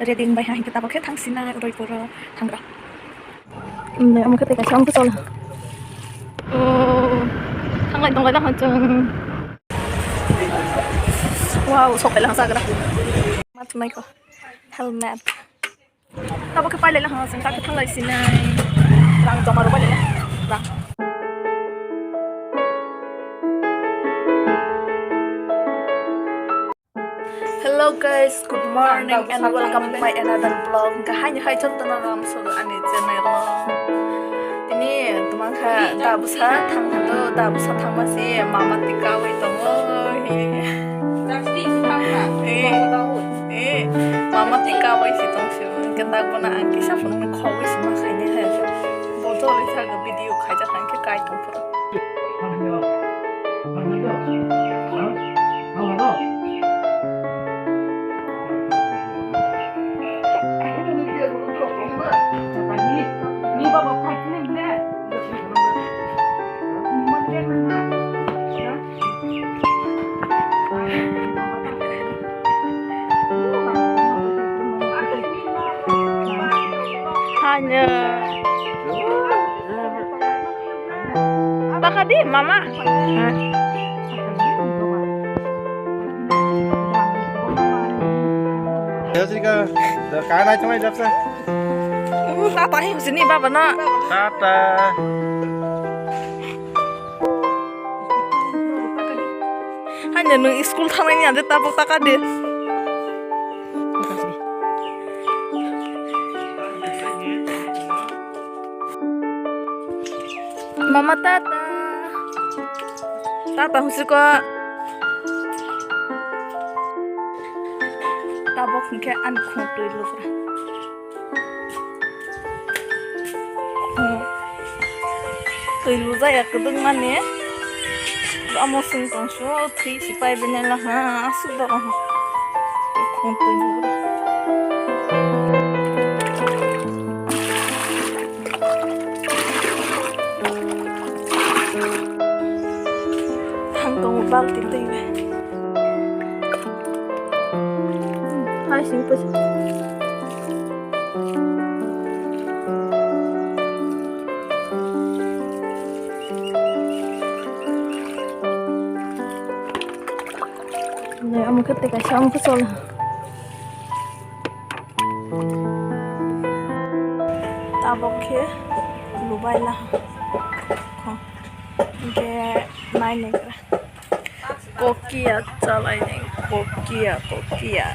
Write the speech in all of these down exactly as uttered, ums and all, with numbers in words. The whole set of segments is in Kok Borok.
Ready wngbai ha, hinkhe tabuk khe thangsinai Udaipuro thangra. Inde, omo khe tei kaisa, omo khe chol. Oh, thanglai tonglai da hwn chwng. Wow, sok paila hwn chagra. Mat mai ko. Helmet. Tabuk khe pailai hwn chwng, kha khe thanglai sinai. Rang joma rw pailai. Rang. Hello guys, good morning and welcome to my another vlog. Hingke haini hai jotono ram sugo ani channel o. Tini tumang kha da bwsa thang hando, da bwsa thangma si mama tika bai tongo. Eh, eh, mama tika bai si tong si. Hingke dak bono ang kisa phunukni khogwi si ma khaini hai. Bo jolai sa video khaijak hingke kai tong phuru. Hanya. Baka di, mama. Jessica, kana chumai japsa. Uh, tata hi sini baba na. Tata. Hanya nung school thangnai ni ande tabuk taka di. Mama tata. Tata hwswk kok. Tabuk hwnkhe ani khumotwi lugra. Khum-, twi lujaya kwdwkmani. Omo chwng tongsu thwi si pai bini laha aswk borok. Khumotwi lugra. Thang tongo balti twi bai. Hai sing pus. Ne, omo khe tei kaisa, omo khe chol. Tabok khe lubai laha. Hwnkhe nai naigra. Kokia chalai nai. Kokia, kokia.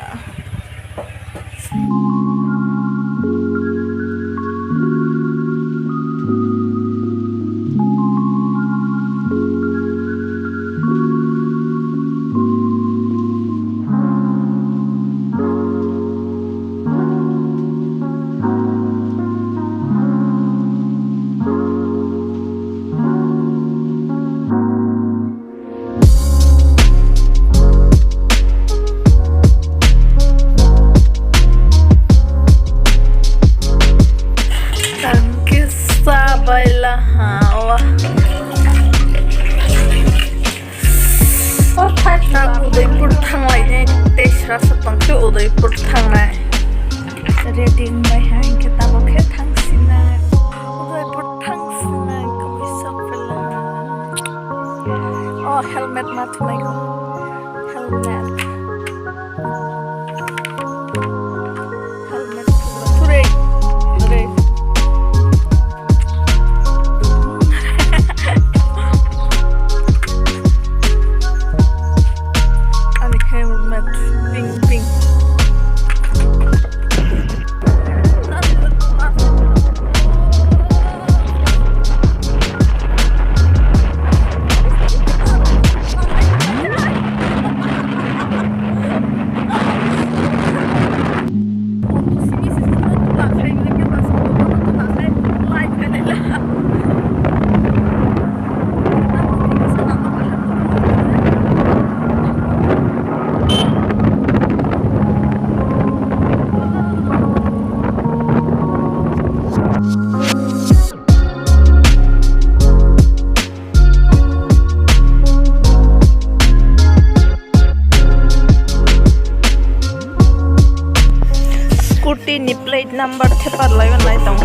Scooty ni plate number thepar lai nai tong.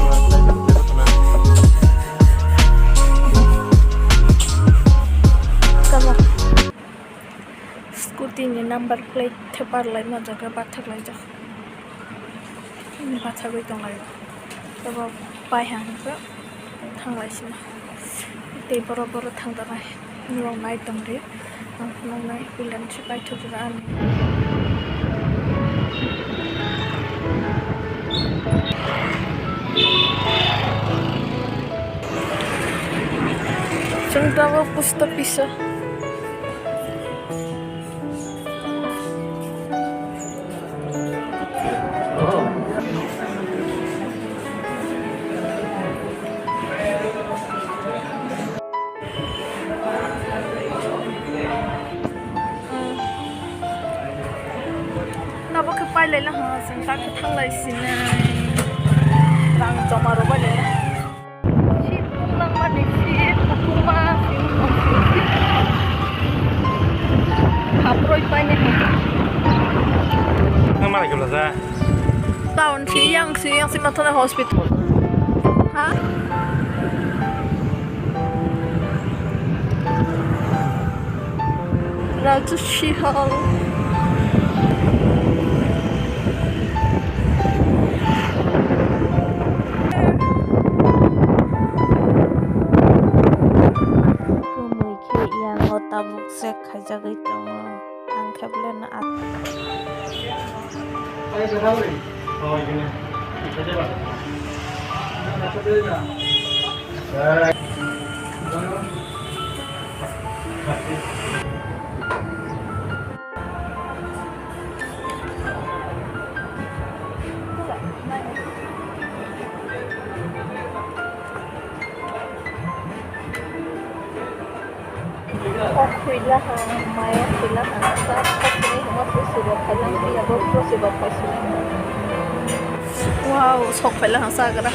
Tamo. Scooty ni number plate thepar lai ma jaga bathak lai jak. Bathagwi tong lai. Tabo pai ha hwnkhe. Thanglaisina. Tei borok borok thangjaknai. Norok nai tongdi. Ang phunuknai puila se paithakjak ani. Chwng tabuk post office o. Nabo khe pailai lang ha, chwng ta khe thanglai sinai. Rang joma rw bailai lang. Seat bung langmani seat, kuthuma, seat, haproi paine. Nang malai kebla sa? Town si yang si yang si mathana hospital. Ha? Raju Sihal. Kwmwi khe yango tabuk check khaijagwi tongo. Ang khe belai no at- O khuila ha, maya khuila ha, sa, sa, sini huma, pusi rok khaila, maya bo pusi rok khai sini. Wow, sok khaila ha, sagra.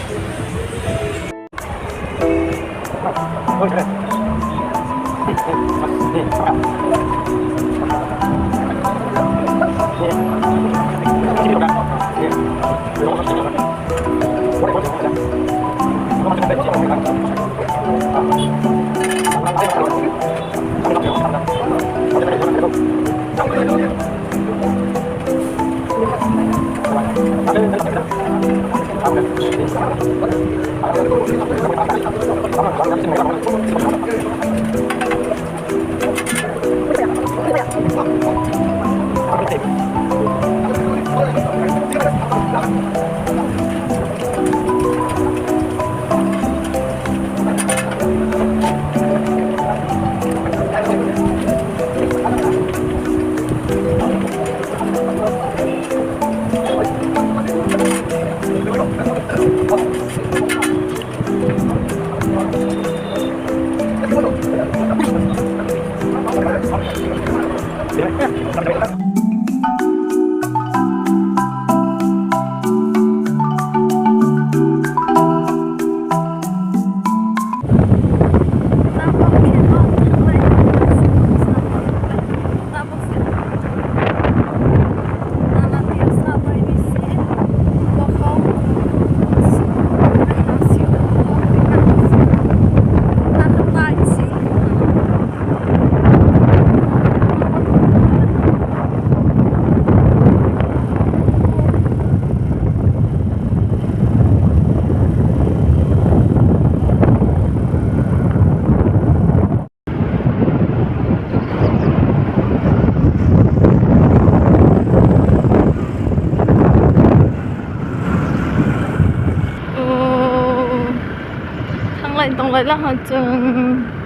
Thanglai tonglai lang ha chwng.